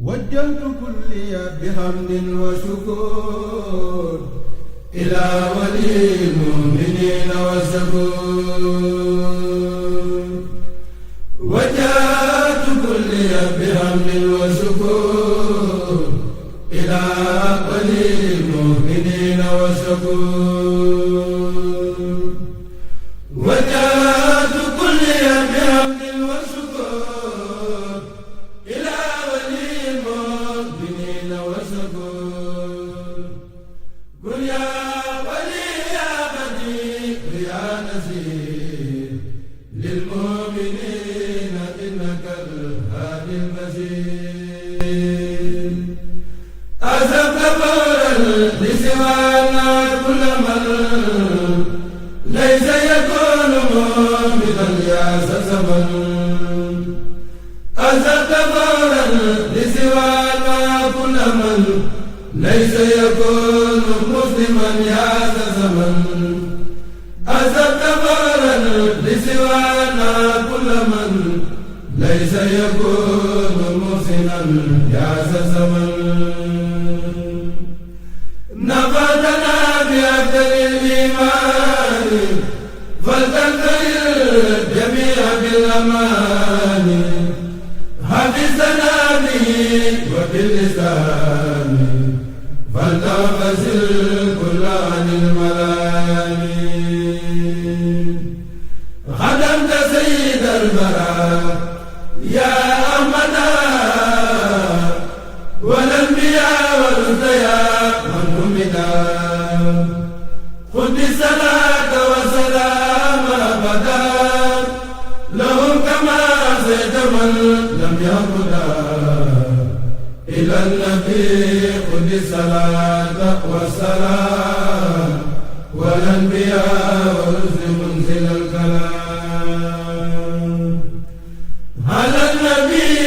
وجهت كلي بحمد وشكر إلى ولي المؤمنين والشكور وجهت كلي بحمد وشكر إلى ولي المؤمنين والشكور وجهت كلي بحمد وشكر إلى ولي المؤمنين والشكور قل يا ولي يا بديع يا نذير للمؤمنين إنك الهادي البشير أذهبت فورا لسوانا كل من ليس يكون مؤمنا يا زمن أذهبت فورا لسوانا كل من ليس يكون مسلما يا زمن أذهبت فورا لسوانا كل من ليس يكون محسنا يا زمن نفعتنا بأفضل الإيمان فلتنتهي الجميع بالأمان حفظنا به وباللسان فلتغفر كل عن الملام خدمت سيد البراء يا أحمد والأنبياء والأنبياء من همدا خذ الصلاة والسلام أبدا لهم كما زيد من لم يهدى إلى النبي خذ الصلاة والسلام والأنبياء والرسل منزل الكلام على النبي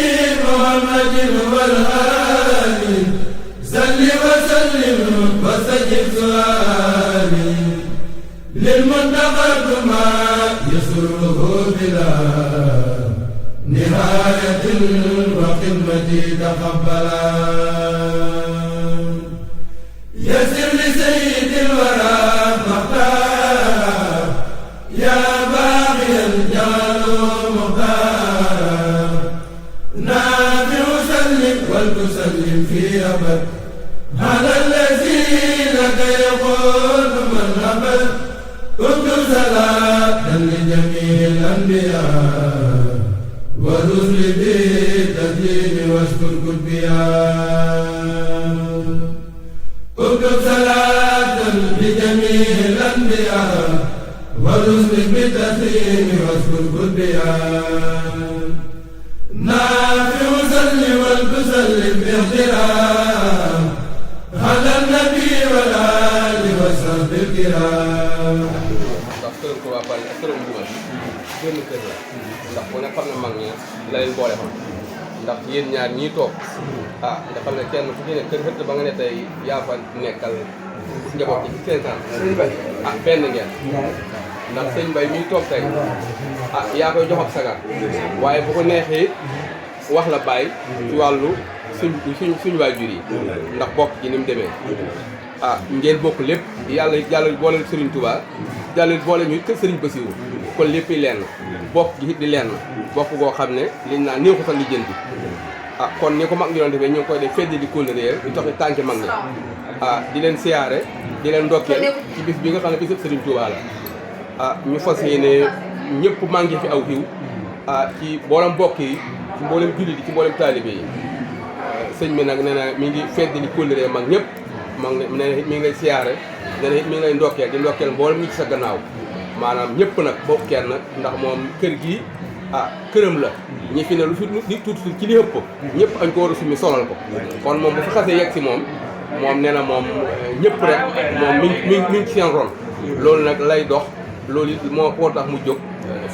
محمد والآل صل وسلم واستجب سؤالي للمنتقى ما يسره بلا نهاية وخدمتي تقبلا يسر لسيد الورى مختار يا باغيا جعله مختار نافع سلم ولتسلم في أبد على الذين يقول من أبد اكتب صلاة لجميع الأنبياء والرسل بالتسليم واشكر كتبيا اكتب صلاة لجميع الأنبياء والرسل بالتسليم واشكر كتبيا نافع سلم ولتسلم باحترام على النبي والآل وصحبه الكرام. ndax këram ko waa Paris ak këram Mbugal génn kër la ndax ku ne xam ne mag ña la leen boole xam ndax yéen ñaar ñii toog nga xam ne kenn fu ci ne kër xëtt ba nga ne tey yaa fa nekkal njaboot yi ci seen kanam benn ngeen ndax sëñ Mbaye mii toog tey yaa koy jox ab sagar waaye bu ko neexee wax la bàyyi ci wàllu suñ waajur yi ndax bokk ci ni mu demee ngeen bokk lépp yàlla boole Serigne Touba yàlla boole ñu kër Serigne Bassirou kon lépp yi lenn bokk gi it di lenn bokk goo xam ne liñ naan néew ko fa lijjanti kon ni ko mag ñu doon defee ñu ngi koy def fedd di kóllëre di toxi tànki mag ñi di leen siyaare di leen ndokkeel ci bis bi nga xam ne bisub Serigne Touba la ñu fas yéene ñëpp manqué fi aw xiw ci mboolem bokk yi ci mboolem jullit yi ci mboolem taalibe yi sëñ bi nag nee na mi ngi fedd di kóllëre mag ñëpp mag ne mi ngi lay siyaare nee na mi ngi lay ndokkeel di ndokkeel mboolem ñi ci sa gannaaw maanaam ñëpp nag bokk kenn ndax moom kër gi këram la ñi fi ne lu fi di tuuti ci li ëpp ñëpp añ ko war a summi solal ko kon moom bu fi xasee yegg si moom nee na moom ñëpp rek moom mi ngi ci seen ron loolu nag lay dox loolu it moo tax mu jóg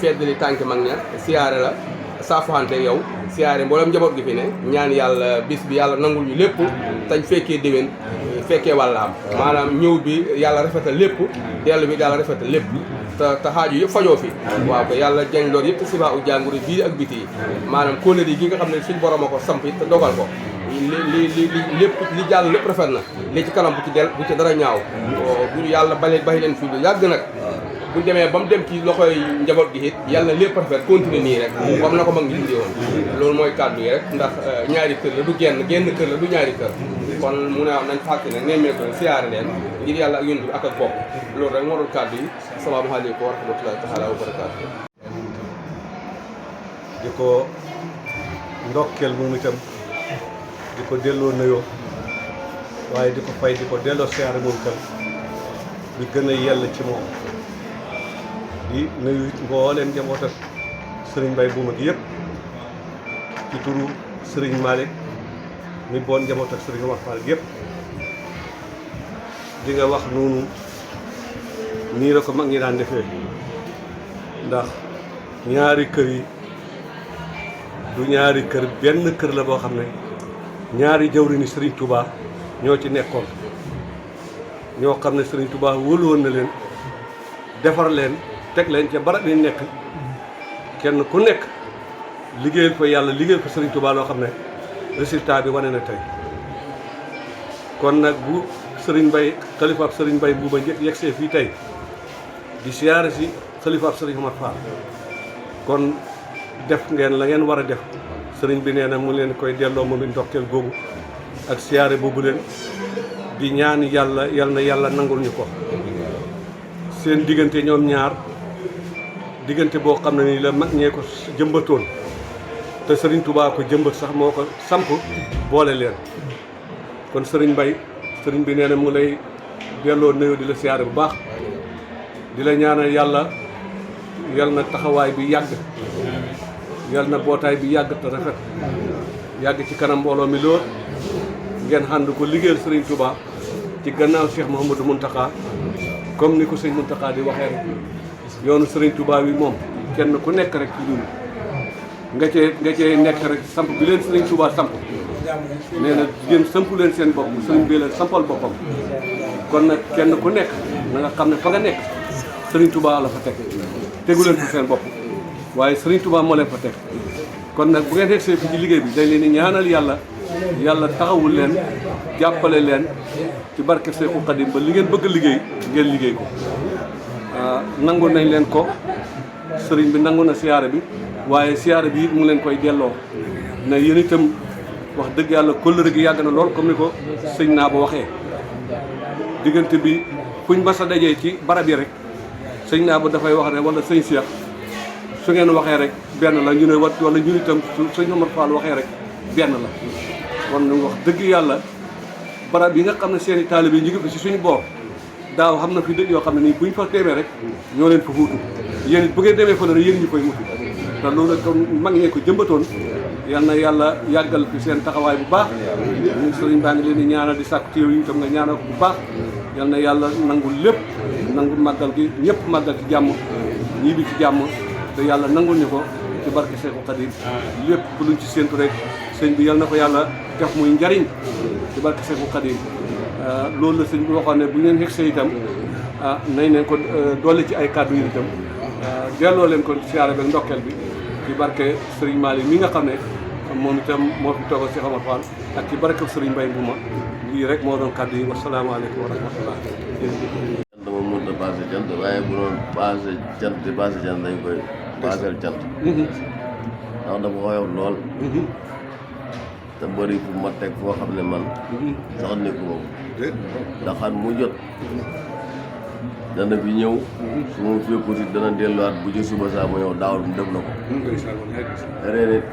fedd li tànk mag ña siyaare la saafuxante yow siyaare mboolem njaboot gi fi ne ñaan yàlla bis bi yàlla nangul ñu lépp tañ fekkee déwén fekkee wàllaam maanaam ñëw bi yàlla rafetal lépp dellu bi yàlla rafetal lépp te xaaju yëpp fajoo fi waaw ko yàlla jañ loolu yëpp te sibaa u jàngoro bii ak biti yi maanaam kóllëre gi nga xam ne suñ borom a ko samp te dogal ko li lépp li jàll lépp rafet na li ci kanam bu ci dara ñaaw bu yàlla bàyyi leen fii lu yàgg nag bu demee ba mu dem ci loxoy njaboot gi it yàlla lépp rafet continuer nii rek comme na ko mag ñi indi woon loolu mooy kàddu yi rek ndax ñaari kër la du genn kër la du ñaari kër kon mu ne nañ fàtte nag nemmee ko siyaare leen ngir yàlla ak yéen ak bokk loolu rek moo doon kàddu yi asalaamaaleykum wa rahmatullahi taala wa barakaatu di ko ndokkeel moom itam di ko delloo nuyoo waaye di ko fay di ko delloo siyaare moom itam di gën a yell ci moom di nuyu mbooleem njaboot ak sëriñ Mbaye Bouma gi yëpp ci turu sëriñ Malick mi boon njaboot ak sëriñ Omar Fall gi yëpp di nga wax noonu nii la ko mag ñi daan defee ndax ñaari kër yi du ñaari kër benn kër la boo xam ne ñaari jawriñu Serigne Touba ñoo ci nekkoon ñoo xam ne Serigne Touba wóolu woon na leen defar leen teg leen ca barab yi nekk kenn ku nekk liggéeyal ko yàlla liggéeyal ko Serigne Touba loo xam ne résultat bi wane na tey kon nag bu Serigne Mbaye xalifaab Serigne Mbaye Bouma yegsee fii tey di siyaare si xalifaab Serigne Omar Fall kon def ngeen la ngeen war a def sëriñ bi nee na mu leen koy delloo moom it ndokkeel googu ak siyaare boobu leen di ñaan yàlla yal na yàlla nangul ñu ko seen diggante ñoom ñaar diggante boo xam ne nii la mag ñee ko jëmbatoon te sëriñ Touba ko jëmbat sax moo ko samp boole leen kon sëriñ Mbaye sëriñ bi nee na mu lay delloo nuyoo di la siyaare bu baax di la ñaanal yàlla yal na taxawaay bi yàgg yal na bootaay bi yàgg te rafet yàgg ci kanam mbooloo mi lool ngeen ànd ko liggéeyal Serigne Touba ci gannaaw Cheikh Mouhamadou Mountakha comme ni ko sëñ Mountakha di waxee rek yoonu Serigne Touba bi moom kenn ku nekk rek ci ñun nga cee nekk rek samp bi leen Serigne Touba samp nee na yéen sampu leen seen bopp Serigne bi leen sampal boppam kon nag kenn ku nekk na nga xam ne fa nga nekk Serigne Touba la fa teg tegu leen fa seen bopp waaye Serigne Touba moo leen fa teg kon nag bu ngeen yegsee fi ci liggéey bi dañ leen di ñaanal yàlla taxawul leen jàppale leen ci barke Seexu Xadim ba li ngeen bëgg a liggéey ngeen liggéey ko nangu nañ leen ko sëriñ bi nangu na siyaare bi waaye siyaare bi it mu leen koy delloo na yéen itam wax dëgg yàlla kóllëre gi yàgg na lool comme ni ko sëñ naa ba waxee diggante bi fuñ mas a dajee ci barab yi rek sëñ naa ba dafay wax ne wala sëñ Cheikh su ngeen waxee rek benn la ñu ne wala ñun itam su sëñ Omar Fall waxee rek benn la kon wax dëgg yàlla barab yi nga xam ne seen i taalibe yi ñu ngi fi si suñu boor daaw xam na fi dëkk yoo xam ne nii buñ fa demee rek ñoo leen fa fuutu yéen it bu ngeen demee fa la yéen ñu koy mutu te loolu kon mag ñee ko jëmbatoon yal na yàlla yàggal fi seen taxawaay bu baax ñun sëriñ baa ngi leen di ñaanal di sàkku ci yow yi itam nga ñaanal ko bu baax yal na yàlla nangu lépp nangu màggal gi ñëpp màggal ci jàmm ñii bi ci jàmm te yàlla nangul ñu ko ci barke Seexu Xadim lépp luñ ci séentu rek sëñ bi yal na ko yàlla def muy njariñ ci barke Seexu Xadim loolu la sëñ bi waxoon ne bu ngeen yegsee itam nañ leen ko dolli ci ay kàddu yi itam delloo leen ko siyaare bi ndokkeel bi ci barke Serigne Malick mi nga xam ne moom itam moo fi toogal Cheikh Omar Fall ak ci barke Serigne Mbaye Bouma lii rek moo doon kàddu yi wasalaamaaleykum wa rahmatullah. jant moom mënut a passé jant waaye bu doon passé jant dañ koy passé jant. ndax dafa woyof lool. te bëri fu ma teg foo xam ne man. sax nekku moom. ndax xan mu jot. dana fi ñëw. su ma fekkut it dana delluwaat bu ci suba saa ma ñëw daawul mu def na ko. ren it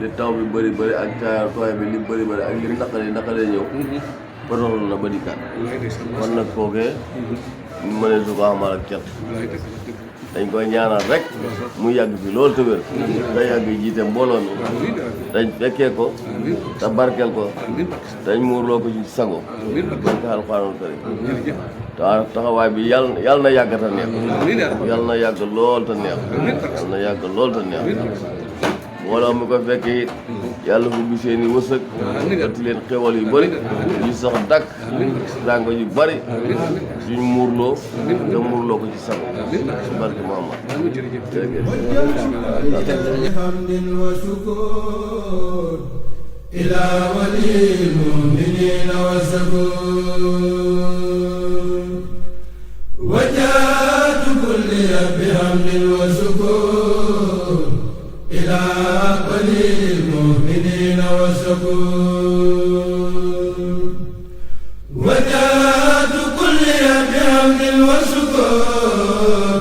li taw bi bëri ak tooy bi li bëri ak li naqaree ñëw. potoxlu na ba dikkaat. kon nag foogee. ñu mënee su ko xamal ak cat. dañ koy ñaanal rek mu yàgg fi loolu te wér te yàgg jiite mbooloo mi dañ fekkee ko te barkeel ko dañ muurloo ko ci sago barke alxuraanul karim te taxawaay bi yàlla na yàgg te neex yàlla na yàgg lool te neex yàlla na yàgg lool te neex mbooloo mi ko fekkee it yàlla bu gisee ni wërsëg ati leen xewal yu bëri yu sax dakk danga yu bëri suñ muurloo te muurloo ko ci sago ci barke Muhammad hamdin wa shukur إلى ولي المؤمنين والسكون وجاءت كل بحمد وسكون إلى ولي المؤمنين والسكون وجاءت كل بحمد وسكون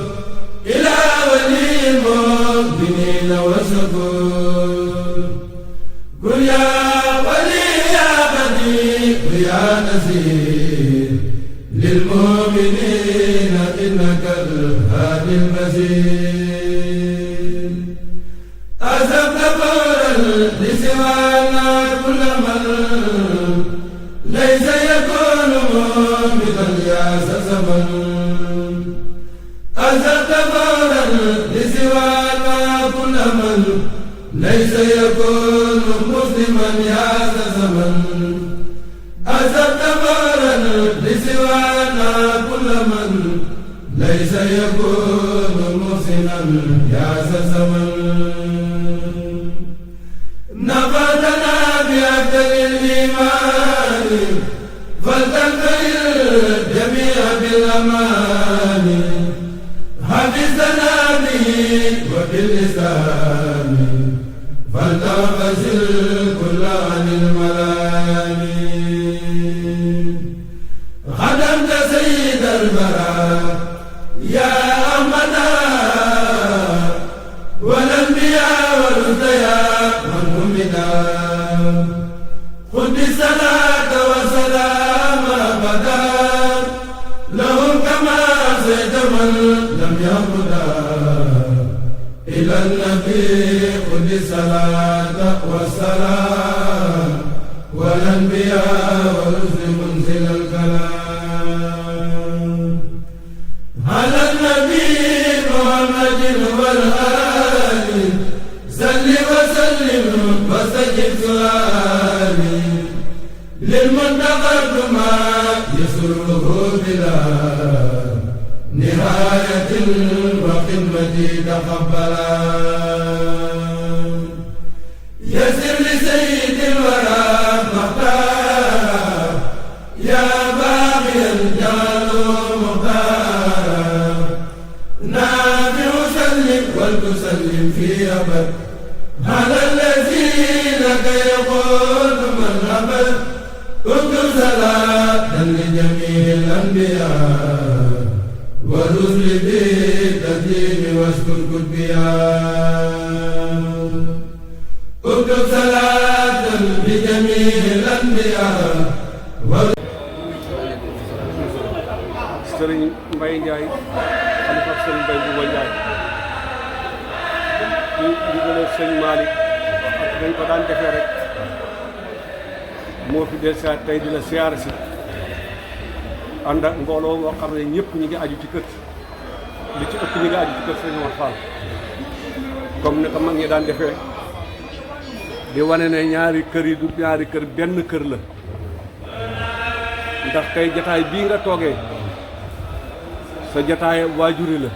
إلى ولي المؤمنين والسكون قل يا ولي يا بديع يا نذير للمؤمنين إنك الهادي المزيد أذهبت فورا لسوانا كل من ليس يكون مؤمنا يا زمن أذهبت فورا لسوانا كل من ليس يكون مسلما يا زمن أذهبت فورا لسوانا كل من ليس يكون محسنا يا زمن نفعتنا بأفضل الإيمان فلتنتهي الجميع بالأمان حفظنا به وباللسان فلتغتسل كل عن الملام خدمت سيد البراء يا أحمدا والأنبياء والرسل من همدا خذ الصلاة والسلام أبدا لهم كما زيد من لم يهدى إلى النبي خذ الصلاة والسلام والأنبياء والرسل منزل الكلام على النبي محمد والآل صل وسلم واستجب سؤالي للمنتقى ما يسره بلا نهاية وخدمتي تقبلا يسر لسيد الورى مختار يا باغيا جعله مختار نافع سلم ولتسلم في أبد على الذي لك يقول من أبد اكتب صلاة لجميع الأنبياء والرسل بالتسليم واشكر كتبيا اكتب صلاة لجميع الأنبياء Sëriñ Mbaye Ndiaye xalifa Sëriñ Mbaye Bouba Ndiaye ci ndigalu sëñ Malick ak dañ ko daan defee rek moo fi del siyaar tey di la siyaar si ànd ak mbooloo moo xam ne ñëpp ñi ngi aju ci kër li ci ëpp ñi ngi aju ci kër sëñ Mor Fall comme ni ko mag ñi daan defee di wane ne ñaari kër yi du ñaari kër benn kër la ndax tey jataay bii nga toogee sa jataay waajuri la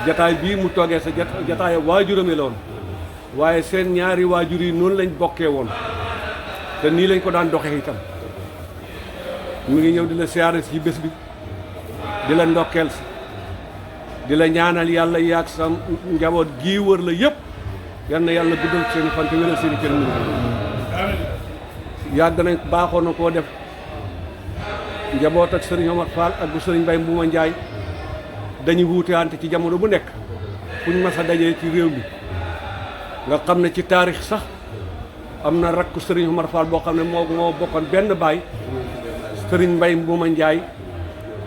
jataay bii mu toogee sa jataay waajurami la woon waaye seen ñaari waajur yi noonu lañ bokkee woon te nii lañ ko daan doxee itam mu ngi ñëw di la siyaare si bés bi di la ndokkeel si di la ñaanal yàlla yaag sa njaboot gii wër la yëpp yal na yàlla guddal seen i fan te wéral seen i cër mu yàgg nañ baaxoon na koo def njaboot ak sëriñ Omar Fall ak bu sëriñ Mbaye Mbouma Ndiaye dañuy wuuteante ci jamono bu nekk fuñ mas a dajee ci réew mi nga xam ne ci taarix sax am na rakku sëriñ Omar Fall boo xam ne moo bokkoon benn baay sëriñ Mbaye Mbouma Ndiaye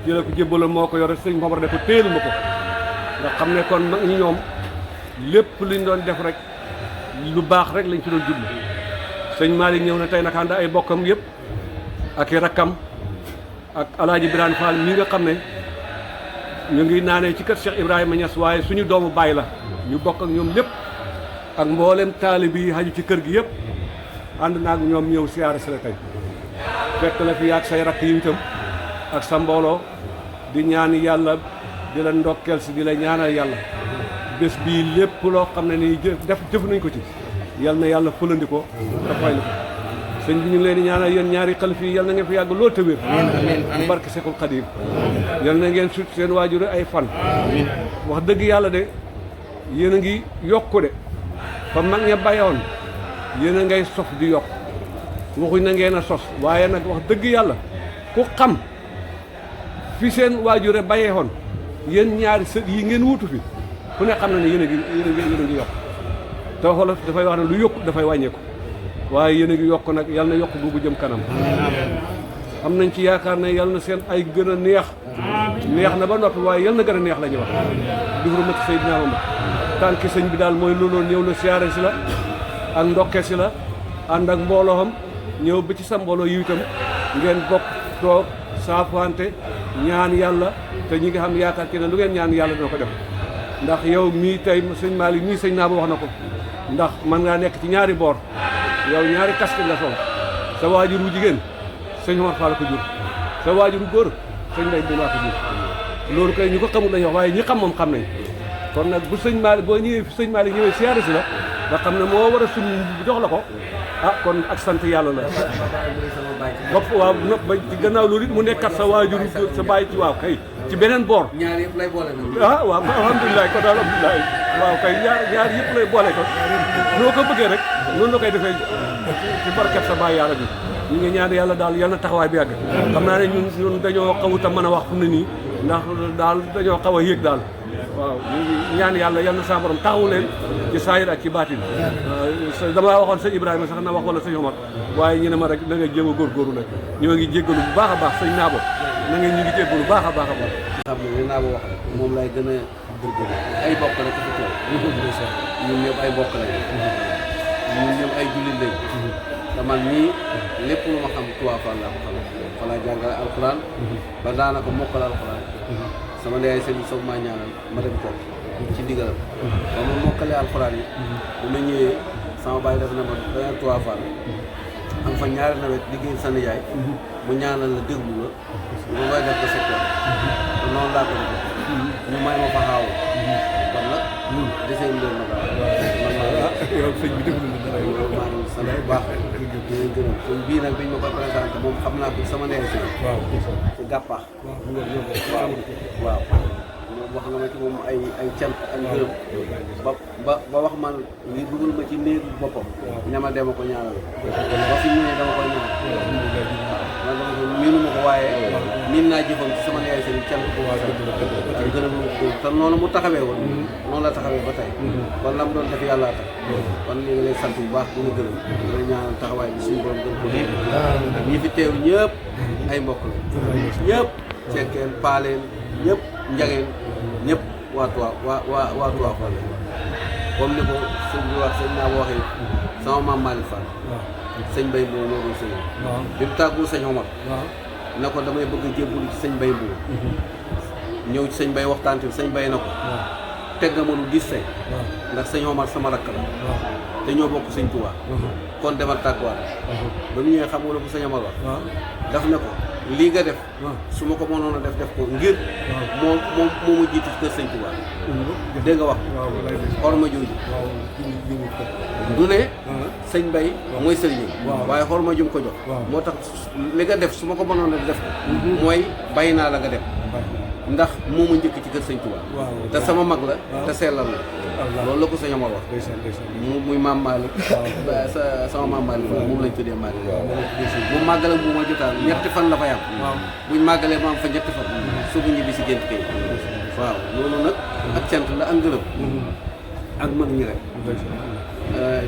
ci la ko jébbaloon moo ko yore sëriñ Omar ne ko téelu ma ko nga xam ne kon mag ñi ñoom lépp liñ doon def rek lu baax rek lañ ci doon jublu sëñ Malick ñëw na tey nag ànd ay bokkam yëpp ak i rakkam ak alaaji Birane Fall mi nga xam ne ñu ngi naanee ci kër Cheikh Ibrahima Niass waaye suñu doomu baay la ñu bokk ak ñoom lépp ak mboolem taalibe yi xaju ci kër gi yëpp ànd naag ñoom ñëw siyaare si la tey fekk la fi ak say rakk yi itam ak sa mbooloo di ñaan yàlla di la ndokkeel si di la ñaanal yàlla bés bii lépp loo xam ne nii jëf nañ ko ci yal na yàlla fulandi ko te fay na ko sëñ bi ñu ngi leen di ñaanal yéen ñaari xalif yi yal na ngeen fi yàgg loolu te wér bu barke Seexul Xadiim yal na ngeen sut seen waajur ay fan wax dëgg yàlla de yéen a ngi yokku de fa mag ña bayoon yéen a ngay sof di yokk waxuñ na ngeen a sos waaye nag wax dëgg yàlla ku xam fi seen waajure bayee woon yéen ñaari sët yi ngeen wutu fi ku ne xam na ne yéen a ngi yokk te xolof dafay wax ne lu yokk dafay wàññeeku waaye yéen a ngi yokk nag yal na yokk googu jëm kanam am nañ ci yaakaar ne yal na seen ay gën a neex na ba noppi waaye yal na gën a neex la ñuy wax di hurmati Seydina Muhammad tànki sëñ bi daal mooy loolu ñëw na siyaare si la ak ndokke si la ànd ak mboolooxam ñëw ba ci sa mbooloo yi itam ngeen bokk toog saafante ñaan yàlla te ñi nga xam yaakaar ci ne lu ngeen ñaan yàlla dina ko def ndax yow mii tey sëñ Malick mii sëñ naa ba wax na ko ndax man ngaa nekk ci ñaari boor yow ñaari casque nga sol sa waajur wu jigéen sëñ Omar Fall ko jur sa waajur wu góor sëñ Mbaye bu maa ko jur loolu kay ñu ko xamul lañu wax waaye ñi xam moom xam nañ kon nag bu sëñ Malick boo ñëwee sëñ Malick ñëwee siyaare si la nga xam ne moo war a sum jox la ko kon ak sant yàlla la bopp waaw ba ci gannaaw loolu it mu nekkat sa waajur sa bàyyi ci waaw kay ci beneen boor ñaar yëpp lay boole nag waaw alhamdulilah kon alhamdulilah waaw kay ñaar yëpp lay boole ko noo ko bëggee rek noonu la koy defee ci barket sa bàyyi yàlla bi ñu ngi ñaan yàlla daal yal na taxawaay bi yàgg xam naa ne ñun dañoo xawut a mën a wax fu ne nii ndax daal dañoo xaw a yéeg daal waaw ñu ngi ñaan yàlla yal na sa borom taxawu leen ci saayir ak ci baatin damaa waxoon sëñ Ibrahima sax na wax wala sëñ Omar waaye ñu ne ma rek na nga jéem a góorgóorlu nag ñoo ngi jéggalu bu baax a baax sëñ Naabo na ngeen ñu ngi jéggalu bu baax a baax a baax xam ne li naa ba wax rek moom lay gën a dëgg ay bokk la ko fi teew ñun ñëpp ay bokk lañ ñun ñëpp ay jullit lañ te man nii lépp lu ma xam Touba Fall laa ko xam fa laa jàngale alxuraan ba daanaka mokkal alxuraan sama ndey sëñ soog maa ñaanal ma dem toog ci ndigalam ba ma mokkalee alxuraan yi bu ma ñëwee sama baay def na ma dana Touba Fall am fa ñaari nawet liggéey sa nijaay mu ñaanal la déglu la lu ngay def ba secteur te noonu laa ko def ñu may ma fa xaaw kon nag desee leen ma daal yow sëñ bi déglu na dara yow maa ngi sant bu baax di leen gërëm sëñ bii nag biñ ma ko présenté moom xam naa ko sama ndey si waaw ci gàppaax waaw waaw moom wax nga ma ci moom ay cant ak gërëm ba wax man li dugal ma ci néegu boppam ñama dema ko ñaanal ba fi mu ne dama koy ñaan waaw man dama ko miinu ma ko waaye miin naa jëfam ci sama ndey seen cant ak gërëm te noonu mu taxawee woon noonu la taxawee ba tey kon lam doon def yàlla tax kon ñu ngi lay sant bu baax bu nga gërëm di la ñaanal taxawaay bi suñu borom gën ko lii ñi fi teew ñëpp ay mbokk la ñëpp cekkeen paaleen ñëpp njageen ñëpp waa Touba Fall comme ni ko sëñ bi wax sëñ naa waxee sama maam Malick Fall sëñ Bay Mbow moo doon sëñ bi mu tàggu sëñ Omar ne ko damay bëgg a jébbalu ci sëñ Bay Mbow ñëw ci sëñ Bay waxtaan ci sëñ Bay na ko teg nga ma lu gis tey ndax sëñ Omar sama rakk la te ñoo bokk sëñ Touba kon demal tàgguwaat ba mu ñëwee xam nga ko sëñ Omar wax daf ne ko lii nga def su ma ko mënoon a def ko ngir moo ma jiitu kër sëñ Touba dégg nga wax xorma jooju du ne sëñ Bay mooy sëriñam waaye xorma jum ko jox moo tax li nga def su ma ko mënoon a def ko mooy bàyyi naa la nga def ndax moo ma njëkk ci kër sëñ Touba te sama mag la te sellal la loolu la ko sëñ Omar wax muy maam Malick sama maam Malick moom lañ tuddee Malick bu màggalam bu ma jotaan ñetti fan la fay am buñ màggalee ma am fa ñetti fan subu ñibbi si gént kay waaw loolu nag ak cant la ak ngërëm ak mag ñi rek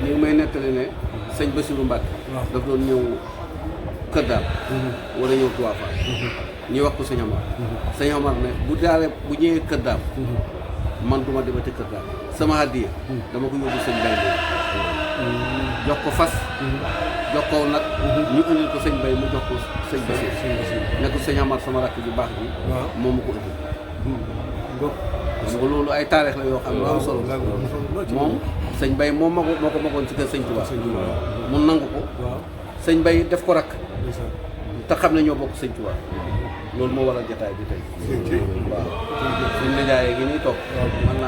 ñu ngi may nettali ne sëñ Bassirou Mbacke daf doon ñëw kër daal wala ñëw Touba Fall ñu wax ko sëñ Omar sëñ Omar ne bu ñëwee kër daam man duma demati kër daam sama hadiya dama ko yóbbu sëñ Bay jox ko fas jox ko nag ñu indil ko sëñ Bay mu jox ko sëñ Bassirou ne ko sëñ Omar sama rakk ju baax bi moom ma ko indi xam nga loolu ay taarix la yoo xam ne am solo moom sëñ Bay moom moo ko magoon ci kër sëñ Touba mu nangu ko sëñ Bay def ko rakk te xam ne ñoo bokk sëñ Touba loolu moo waral jotaay bi tey waaw suñ nijaayee gi nii toog mën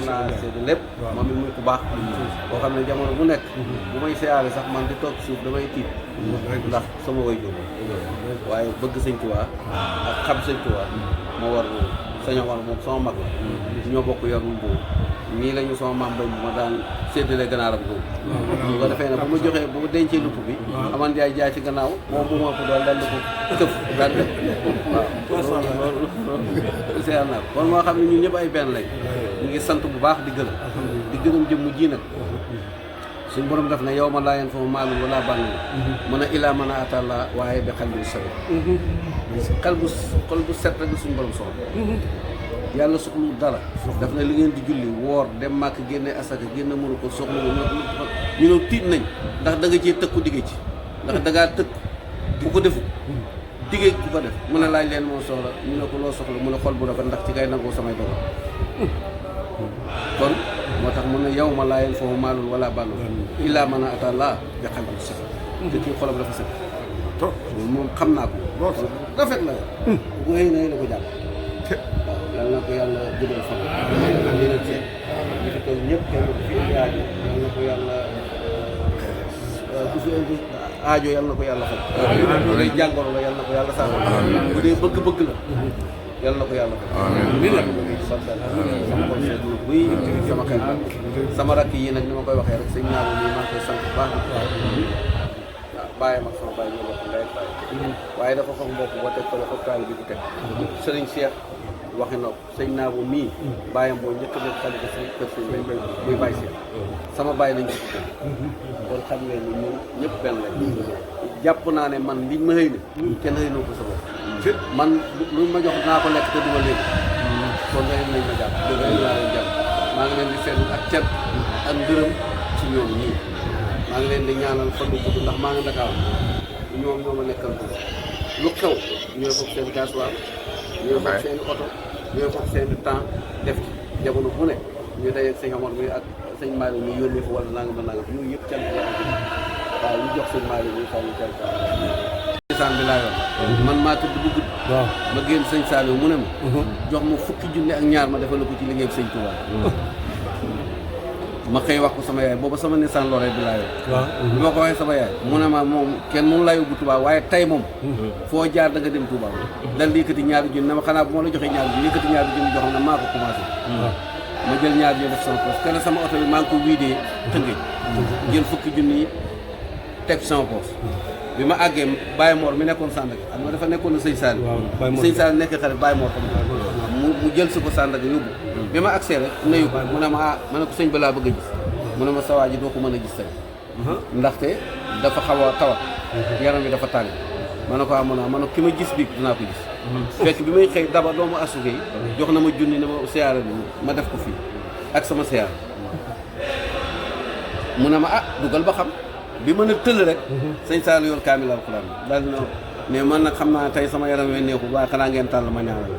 naa seede lépp moom it muy ku baax boo xam ne jamono bu nekk bu may siyaare sax man di toog suuf damay tiit ndax sama way jóg waaye bëgg sëñ Tuubaa ak xam sëñ Tuubaa moo war sëñ Omar moom sama mag la ñoo bokk yor mu boobu nii la ñu sama maam bay ma daan séddale gannaaram boobu bu ko defee ne bu ma joxee bu ma dencee lupp bi aman jaay ci gannaaw moom bu ma ko doon dal ko tëf daan def waaw loolu seer naa kon moo xam ne ñun ñëpp ay benn lañ ñu ngi sant bu baax di gërëm jëmm ji nag suñ borom def na yow ma laa yeen fa maalun wala bànn mën a ilaa mën a atalla waaye bi xel bu set xol bu set rek suñ borom soxla yàlla soxlu dara daf na li ngeen di julli woor dem màkk génne asaka génne mënu ko soxla ñu ne tiit nañ ndax da nga cee tëkku digge ci ndax da ngaa tëkk bu ko defu digge ku ko def mën a laaj leen moo soxla ñu ne ko loo soxla mu ne xol bu rafet ndax ci kay nangoo samay dogal kon moo tax mun na yow ma laa yeen foofu maalul wala bànn illaa man a atalla bi qalbin saliim te kii xolam dafa set loolu moom xam naa ko rafet la bu xëy na la ko jàpp waaw yal na ko yàlla jëbal fan yeneen seet ñi fi toog ñëpp kenn ku fi indi aajo yal na ko yàlla ku fi indi aajo yal na ko yàlla faj bu dee jàngoro la yal na ko yàlla saafara bu dee bëgg-bëgg la yal na ko yàlla faj li nag sama xol seet na buy sama xel sama rakk yi nag ni ma koy waxee rek sëñ ñaabu nii maa ngi koy sant bu baax waaw bàyyam ak sama bàyyi ñoo bokk ndey ak bàyyi waaye dafa foog mbokk ba teg ko la hôpital bi di teg sëriñ Cheikh waxi na sëñ Naabu mii bàyyam boo njëkk a nekk xalifa si kër sëñ bay muy bàyyi Cheikh sama bàyyi lañ ko kon xam ngeen ni ñun ñëpp benn lañ jàpp naa ne man liñ ma xëy ne kenn xëy na ko sa bopp man luñ ma jox naa ko lekk te duma léegi kon nga lañ ma jàpp dëgg laa leen jàpp maa ngi leen di seetlu ak cet ak ngërëm ci ñoom ñii maa ngi leen di ñaanal fan bu gudd ndax maa ngi Dakar ñoom ñoo ma nekkal ko lu xew ñooy foog seen gasoil ñooy foog seen oto ñooy foog seen temps def ci jamono bu ne ñu dajeeg sëñ Omar mi ak sëñ Malick mi yónnee fa wala nangam nangam yooyu yëpp cant la waaw ñu jox sëñ Malick mi xam ñu cant saan bi laa yor man maa tëdd bu gudd ma génn sëñ Saliou mu ne ma jox ma fukki junne ak ñaar ma defal ko ci liggéey sëñ Touba ma xëy wax ko sama yaay booba sama Nissan Lorraine bi laa yor bi ma ko waxee sama yaay mu ne ma moom kenn mënu laa yóbbu Touba waaye tey moom foo jaar da nga dem Touba dal di yëkkati ñaari junni ne ma xanaa bu ma la joxee ñaari junni yëkkati ñaari junni jox na maa ko commencé ma jël ñaari junni def sama poche kenn sama oto bi maa ngi ko wiidee tënge jël fukki junni yi teg sama poche bi ma àggee Baye Mor mi nekkoon Sandaga xam nga dafa nekkoon na sëñ Saliou sëñ Saliou nekk xarit Baye Mor tam mu jël si ko Sandaga yóbbu bi ma agsee rek nuyu ko mu ne ma ma ne ko sëñ ba laa bëgg a gis mu ne ma sawaa ji doo ko mën a gis tey ndaxte dafa xaw a tawat yaram bi dafa tàng ma ne ko ma ne ki ma gis bi dinaa ko gis fekk bi may xëy daba doomu asuke yi jox na ma junni ne ma siyaara bi ma def ko fii ak sama siyaara mu ne ma dugal ba xam bi mën a tëll rek sëñ Saliou yor kaamil alxuraan daal dina mais man nag xam naa tey sama yaram we neexul waaye xanaa ngeen tàll ma ñaanal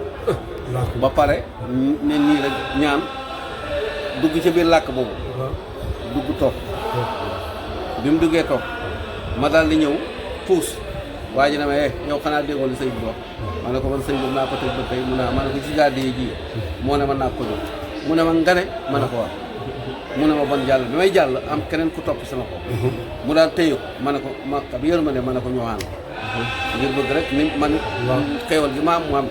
ba pare ne nii rek ñaan dugg ci biir làkk boobu dugg toog bi mu duggee toog ma daal di ñëw puus waa ji ne ma yow xanaa déggoo li sëñ bi wax ma ne ko man sëñ boobu naa ko tëj ba tey mu ne ma ne ko ci gàddee ji moo ne ma naa ko jox mu ne ma ngane ma ne ko wax mu ne ma ban jàll bi may jàll am keneen ku topp sama ko mu daal téye ko ma ne ko ma bi yërmande ma ne ko ñoo ànd ngir bëgg rek ni man xéewal gi ma am mu am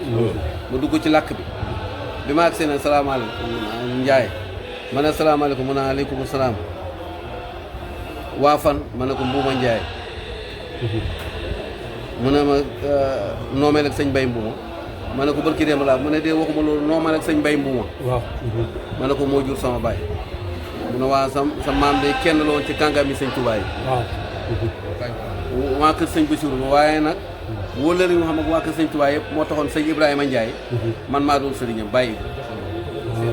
ma dugg ci làkk bi ma agsee ne salaamaaleykum Njaay ma ne salaamaaleykum mu ne aleykum salaam waa fan ma ne ko Mbuuma Njaay mu ne ma noomeel ak sëñ Bay Mbuuma ma ne ko barki démb laa mu ne dee waxuma loolu noomeel ak sëñ Bay Mbuuma ma ne ko moo jur sama baay mu ne waa sa maam de kenn la woon ci kàngami sëñ Tuubaa yi waa kër sëñ Bassirou waaye nag wóolari nga xam ak waa kër sëñ Tuubaa yëpp moo taxoon sëñ Ibrahima Ndiaye man maa doon sëriñam bàyyi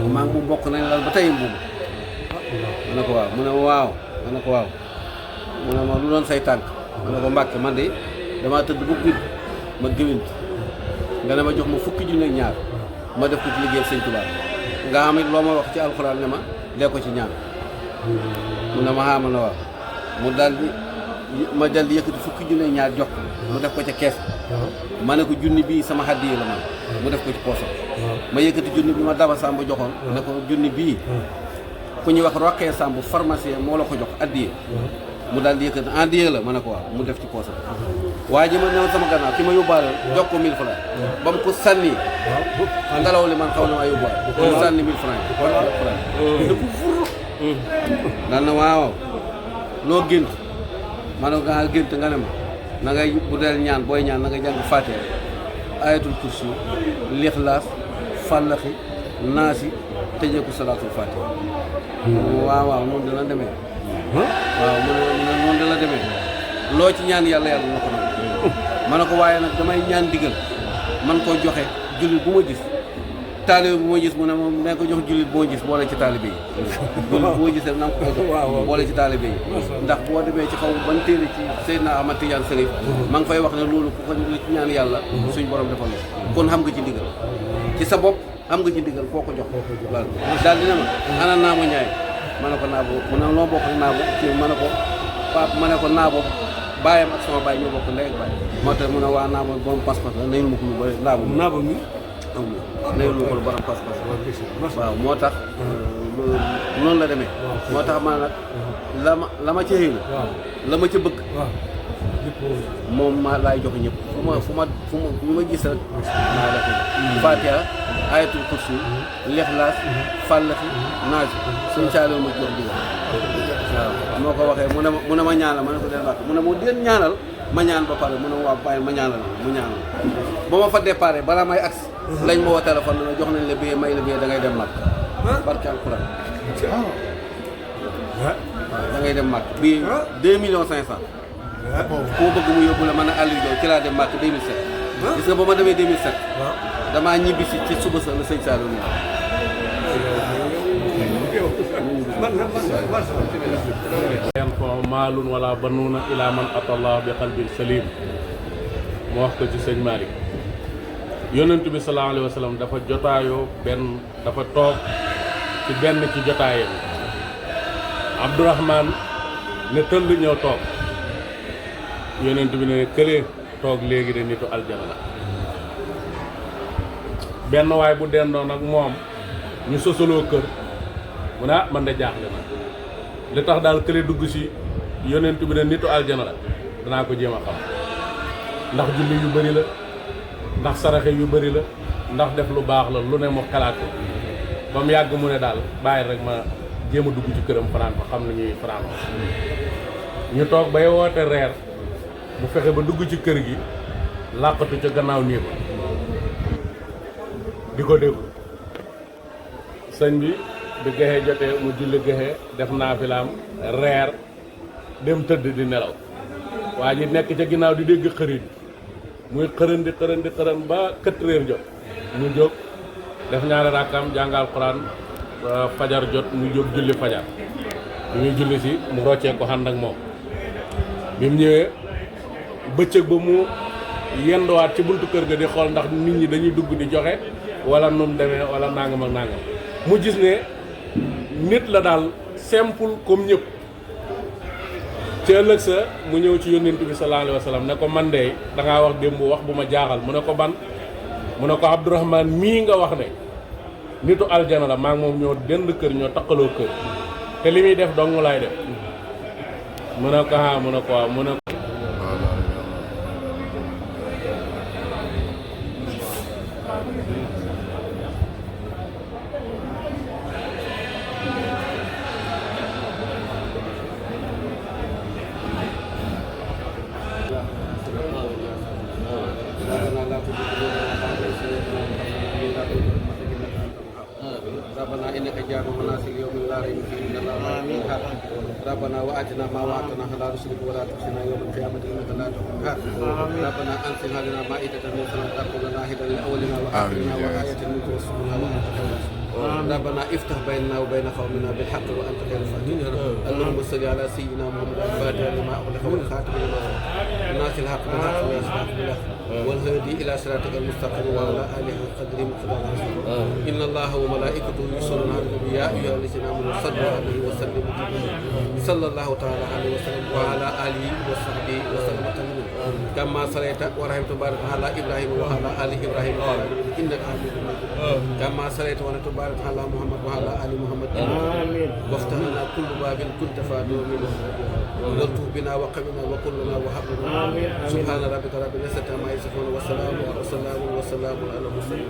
ko maa ngi mu bokk nañ lal ba tey mbuubu ma ne ko waaw mu ne waaw ma ne ko waaw mu ne ma lu doon say tànk ma ne ko Mbàkke man de damaa tëdd bu guddi ma géwént nga ne ma jox ma fukki junni ak ñaar ma def ko ci liggéey sëñ Tuubaa nga xam it loo ma wax ci alxuraan ne ma dee ko ci ñaan mu ne ma xaamal na waaw mu daal di ma dal yëkkati fukki junne ñaar jox ko mu def ko ca kees ma ne ko junni bii sama hadiya la man mu def ko ci poosam ma yëkkati junni bi ma Daba Samb joxoon ne ko junni bii ku ñuy wax Roqee Samb pharmacien moo la ko jox addiye mu daal di yëkkati addiye la ma ne ko waaw mu def ci poosam waaye ji ma ñëw sama gannaaw ki ma yóbbaale jox ko 1000 francs ba mu ko sànni ngelaw li man xaw na maa yóbbaale mu sànni 1000 francs yi dafa fur daan na waaw loo gént ma ne ko nga gént nga ne ma na ngay bu deel ñaan booy ñaan na nga jàng Faatiha ayatul kursi lixlaas fàllaxi naasi tëjee ko salaatul Faatiha waaw noonu dina demee waaw mu ne noonu dina demee loo ci ñaan yàlla yàlla na ko nag ma ne ko waaye nag damay ñaan digal man koo joxe jullit bu ma gis taalibe bu ma gis mu ne moom ne ko jox jullit boo gis boole ci taalibe yi jullit bu ma gis rek na nga ko jox boole ci taalibe yi ndax boo demee ci xaw ban téere ci Seydina Ahmad Tidiane Serif ma ngi fay wax ne loolu ku ko ci ñaan yàlla suñ borom defal la kon xam nga ci ndigal ci sa bopp xam nga ci ndigal foo ko jox loolu daal dina ma ana naamo ñaay ma ne ko naabo mu ne loo bokk naabo ci ma ne ko pap ma ne ko naabo bàyyam ak sama baay ñoo bokk ndey ak baay moo tax mu ne waa naabo borom pas-pas la nayul ma ko lu bëri naabo mi nayul ma ko lu borom pas-pas waaw moo tax noonu la demee moo tax ma nag la ma ca xéelu la ma ca bëgg moom ma laay joxe ñëpp fu ma ñu ma gis rek naa def Fatiha ayatul kursi lixlaas fàllaxi naasi suñu saaloo ma jox digal waaw moo ko waxee mu ne ma ñaanal ma ne ko del wàtt mu ne moo den ñaanal ma ñaan ba pare mu ne ma waaw bàyyi ma ñaanal mu ñaanal ba ma fa déparé balaa may agsi lañ ma woo téléphone na jox nañ la billet may la billet da ngay dem mag barke alxuraan da ngay dem mag bii 2,500,000 koo bëgg mu yóbbu la man a Aliou Diop ci laa dem màkk 2007 gis nga ba ma demee 2007 damaa ñibbi si ci suba sa la sëñ Saalum ñi yanfa'u maalun wala banuuna ila man atallah bi qalbin salim mu wax ko ci sëñ Malick yonent bi sallallahu alayhi wa sallam dafa jotaayoo dafa toog ci benn ci jotaayam Abdourahman ne tëll ñëw toog yonent bi ne këlee toog léegi de nitu aljana la benn waay bu dendoon ak moom ñu sosaloo kër mu ne man de jaaxle na li tax daal kële dugg si yonent bi ne nitu aljana la danaa ko jéem a xam ndax julli yu bëri la ndax saraxe yu bëri la ndax def lu baax la lu ne mu xalaat ko ba mu yàgg mu ne daal bàyyi rek ma jéem a dugg ci këram fanaan fa xam na ñuy fanaan ñu toog bay woote reer mu fexe ba dugg ci kër gi làqatu ca gannaaw nii ko di ko déglu sëñ bi bi gexe jotee mu julli gexe def naafilaam reer dem tëdd di nelaw waa ji nekk ca ginnaaw di dégg xërit muy xërën ba 4 heures jot mu jóg def ñaari rakkam jàngal Alxuraan fajar jot mu jóg julli fajar bi muy julli si mu roccee ko ànd ak moom bi mu ñëwee bëccëg ba mu yenduwaat ci buntu kër ga di xool ndax nit ñi dañuy dugg di joxe wala nu mu demee wala nangam ak nangam mu gis ne nit la daal simple comme ñëpp ci ëllëg sa mu ñëw ci yónnent bi sallallahu alayhi wa sallam ne ko man de dangaa wax démb wax bu ma jaaxal mu ne ko ban mu ne ko Abdourahman mii nga wax ne nitu aljana la maa ngi moom ñoo dend kër ñoo taqaloo kër te li muy def dong laay def mu ne ko mu ne ko waaw mu ne ربنا إنك جامع الناس اليوم لا ريب فيه إن الله آمين ربنا وآتنا ما وعدتنا فلا تشرك ولا تخزنا يوم القيامة إنك لا تخزنا ربنا أنزل علينا مائدة من السماء تكون لنا هدى لأولنا وآخرنا وآية منك وارزقنا وأنت خير ربنا افتح بيننا وبين قومنا بالحق وأنت خير الفاتحين اللهم صل على سيدنا محمد الفاتح لما أغلق والخاتم لما سبق ناصر الحق بالحق والحق بالحق والهدي إلى صراطك المستقيم وعلى آله قدر مقدار إن الله وملائكته يصلون على النبي يا أيها الذين آمنوا صلوا عليه وسلموا صلى الله تعالى عليه وسلم وعلى آله وصحبه وسلم تسليما كما صليت ورحمت بارك على إبراهيم وعلى آل إبراهيم إنك حميد مجيد كما صليت ورحمت بارك على محمد وعلى آل محمد آمين وافتح لنا كل باب كنت فاتحه منه والطف بنا وقبنا وكلنا وحبنا سبحان ربك رب العزة عما يصفون وسلام على المرسلين